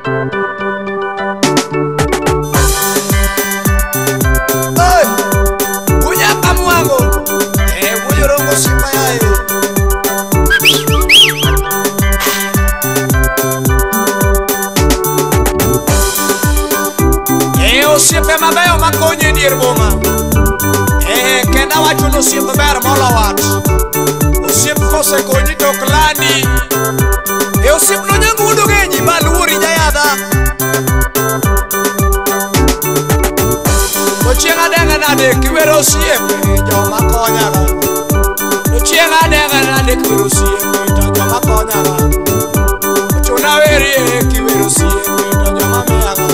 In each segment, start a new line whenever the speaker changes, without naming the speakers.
Hey, unyapa mwango. Wuyorongo sipa yae. Osiepe mabeyo makonyo e dier boma. Kenda wacho ni osiep ber molo wat. Osiep kosekonyi to ok landi. Osiep no nyango wuod ogenji ma luori jayadha. To chieng' adeng'a nade kiwero osiepe joma konyaga. To chieng' adeng'a nade kiwero osiepe to joma konyaga. Ochuna werie kiwero osiepe to joma miyaga.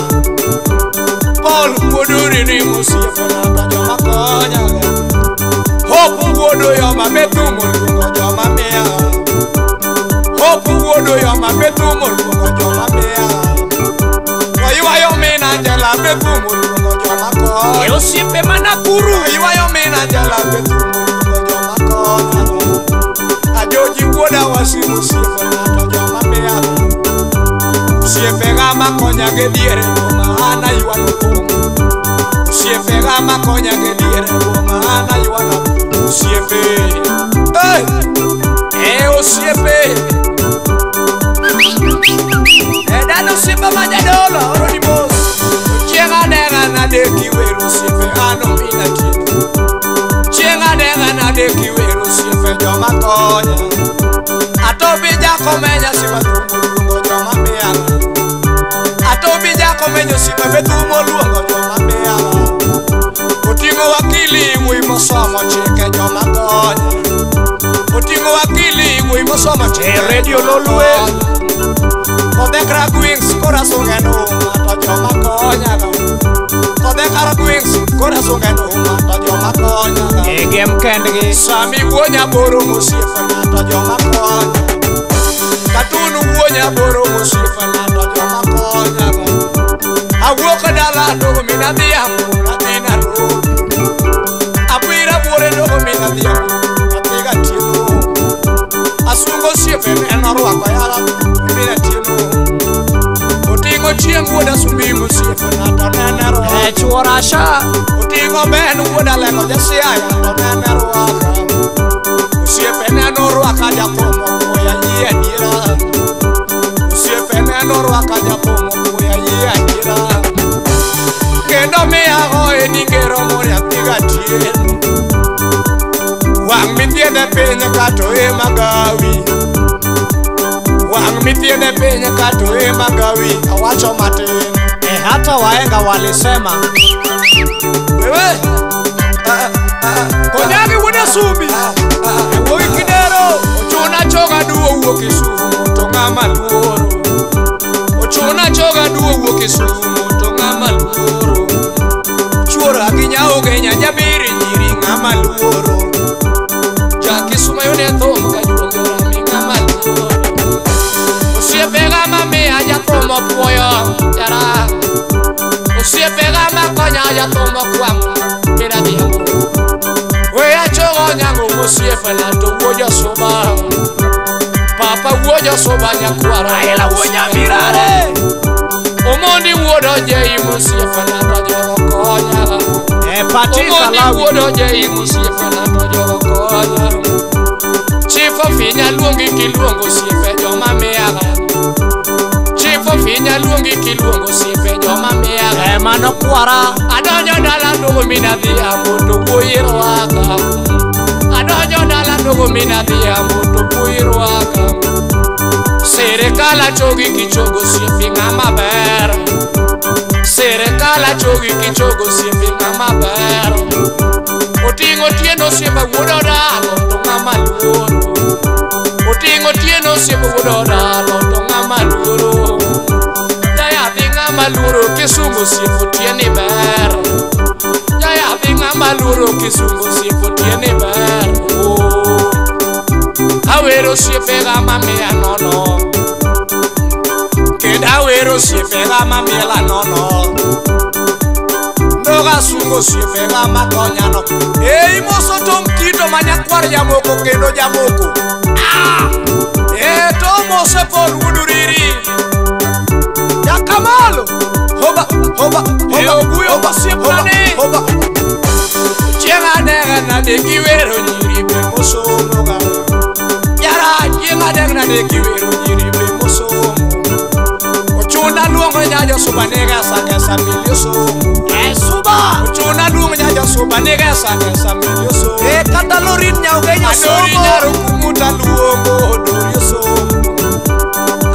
Paul wuodori ni mosiepena to joma konyaga. Hope wuodo yoma bethumo luongo joma miyaga. Hope wuodo yoma bethumo luongo joma miyaga. Oywayo min Angela bethumo luongo joma konyaga.
Osiepe ma Nakuru.
Oywayo min Angela bethumo luongo joma konyaga. Ajoji wuoda wasimu osiepena to joma miyaga. Osiepega makonya gi diere boma an aywano thum. Osiepega makonya gi diere boma an aywano osiepe. Hey! Osiepe. Dano osiepa ma jadolo oro ni mos. Chieng' adeng'a nade kiwero osiepe an omina tieno. Chieng' adeng'a nade kiwero osiepe joma konya. Atobi jakomenya osiepa thumo luongo joma miyaga. Atobi jakomenyo osiepa be thumo luongo joma miyaga. Oting'o wakili wuoyi mosomo chike joma konya. Oting'o wakili wuoyi mosomo chike
Radio Lolwe.
Kodhekra gwings kora sunge nduma to joma konyaga. Kodhekra gwings kora sunge nduma to joma konyaga.
Gem kendgi.
Sami wuo nyaboro mosiepena to joma konya. Katunu wuo nyaboro mosiepena to joma konyaga. Awuok dala dogo min adhi ambo adhi Nairobi. Abira buore dogo min adhi ambo adhi Gatieno. Asungo osiepe en orwako yala min Atieno. Oting'o chieng' wuod Asumbi mosiepena to nene rwaka.
Chuora sha.
Oting'o Ben wuod Alego ja Siaya to nene rwaka. Osiepe neno rwaka jathum opuoya yie adiera. Osiepe neno rwaka jathum opuoya yie adiera. Kendo miyago en ingero mori adhi Gatieno. Wang' mithiedhe piny kato ema gawi. Wang' mithiedhe piny kato ema gawi. Awacho matin.
Hata wahenga walisema.
Wewe Konyagi wuod Asumbi. Wuoyi Kidero. Ochuna choga duo wuok Kisumu to ng'ama luoro. Ochuna choga duo wuok Kisumu to ng'ama luoro. Chuora gi nyaoge nyabiri nyiri ng'ama luoro. Ja Kisumu yone thum ka juonge orami ng'ama luoro. Osiepega mamiya jathum opuoyo jara. Osiepega makonya jathum okwang'o min adhiambo. We achogo nyango mosiepena to wuo josuba. Papa wuo josuba nyakwara
Raila wuo Nyamirare.
Omondi wuod Ojei mosiepena to jogo konyaga.
Patrice
Omondi
Alawi.
wuod Ojei mosiepena to jogo konya. Chief Ofinya luongi kiluongo osiepe joma miyaga. Chief Ofinya luongi kiluongo osiepe joma miyaga.
Mano kwara.
Adonjo dala dogo min adhi ambo to wuoyi rwaka. Adonjo dala dogo min adhi ambo to wuoyi rwaka. Sirikal achogi kichogo osiepi ng'ama ber. Sirikal achogi kichogo osiepi ng'ama ber. Oting'o Otieno osiepa wuod Odalo to ng'ama luoro. Oting'o Otieno osiepa wuod Odalo to ng'ama luoro. Jayadhi ng'ama luoro Kisumu osiep Otieno ber. Jayadhi ng'ama luoro Kisumu osiep Otieno ber. Awero osiepega mamiya nono. Kendo awero osiepega mamiela nono. Noga sungo osiepega makonyano. Ei moso Tom Tito ma nyakwar jamoko kendo jamoko. Ah! E to mose Paul wuod Uriri. Jaka
hoba,
Oguyo osiepnane.
hoba.
Chieng' adega nade kiwero nyiri be mosomo ga. Yara chieng' adega nade kiwero nyiri be mosomo. Ochuna luongo nyajo suba nega sake milio somo.
Suba.
Ochuna luongo nyajo suba nega sake milio somo.
Kata Lorin Nyaugenya
Adori
somo.
nyaro kumuta luongo odorio somo.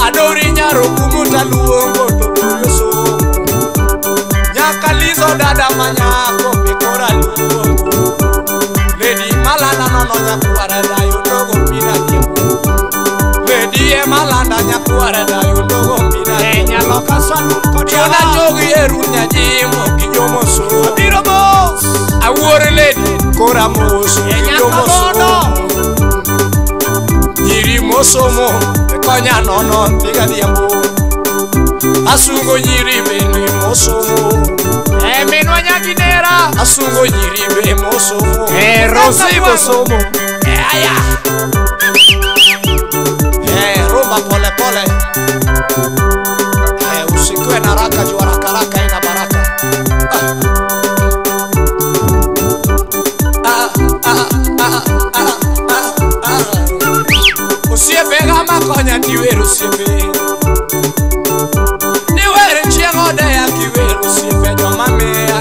Adori nyaro kumuta luongo odorio somo. Nyaka Lizo dada manyako be kora luongo. Lady Malanda nono nyakwara dayo ndogo pina dhiambo. Lady e Malanda nyakwara dayo ndogo pina dhiambo.
Nyaloka salun kod
Chona jogi eru nyajimo gi jomoso.
Biro mos.
Awuor lady kora mos gi
Nyaka
jomoso.
Bondo.
Nyiri mosomo konya nono dhiga dhiambo. Asungo nyiri bende mosomo. Minwa nyakinera. Asungo nyiri be mosomo.
Rosi bosomo.
Aya. Rumba pole pole. Usikue na haraka juu haraka haraka ina baraka. Ah, ah, ah, ah, ah, ah. Osiepe ga makonya tiwero osiepe. Niwere chieng' odeya kiwero osiepe joma miya.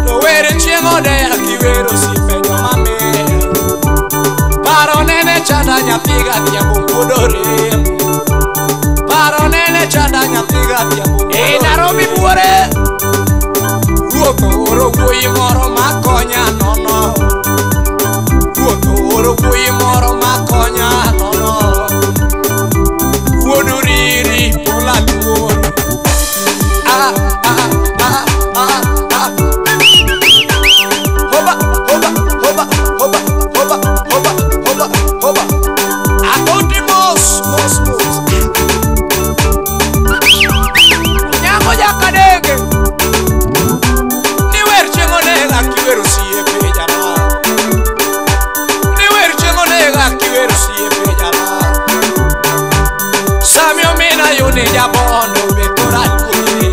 To were chieng' odeya kiwero osiepe joma miya. Paro nene chanda nyathi ga dhiambo kuodo rem. Paro nene chanda nyathi ga dhiambo kuodo rem.
Nairobi buore.
Ruoth ooro wuoyi moro makonya nono. Ruoth ooro wuoyi moro makonya nono. Wuod Uriri pola luor. Ah, ah, ah, ah, ah. Hoba, hoba, hoba, hoba, hoba, hoba, hoba, hoba. Akoti mos, mos, mos. Nyango jakadege. Ni wer chieng' onega kiwero osiepe jara. Ni wer chieng' onega kiwero osiepe jara. Sami omina yuni jabondo be kora luongi.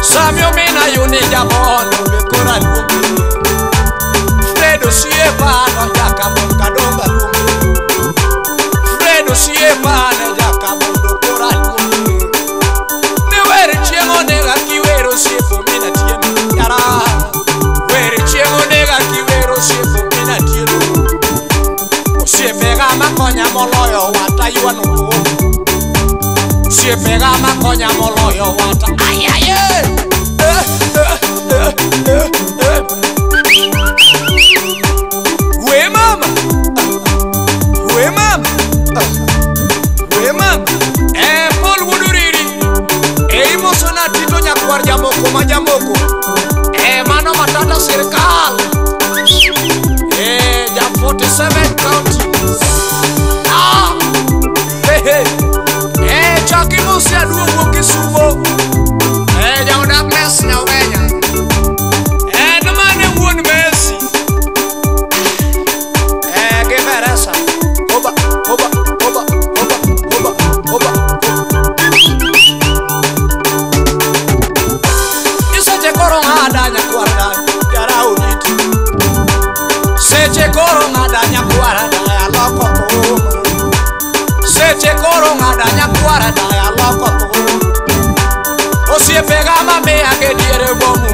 Sami omina yuni jabondo be kora luongi. Fred osiepa no jaka mon kadonga luongi. Fred osiepa ne jaka mondo kora luongi. Ni wer chieng' onega kiwero osiepo mina tieno yara. Wer chieng' onega kiwero osiepo mina tieno. Osiepega makonya moloyo wata ywano kuom. Osiepega makonya moloyo wata. Ay, ay, eh. Eh, eh, eh, eh, eh. We mama. We mama. We mama. Paul Wuduriri. Imosona Tito nyakwar jamoko ma jamoko. Mano matata sirkal. Ja 47 county. Ah. Hey, hey. Chaki musi aduogo Kisumo. Ja Darkness Nyaugenya. No mane wuon Messi. Gi Veresa.
Hoba, hoba, hoba, hoba, hoba, hoba.
Iseche koro ng'ada nyakwar dayo jara oriti. Seche koro ng'ada nyakwar dayo aloko thum. Seche koro ng'ada nyakwar dayo aloko thum. Osiepega mamiya ge diere bomu.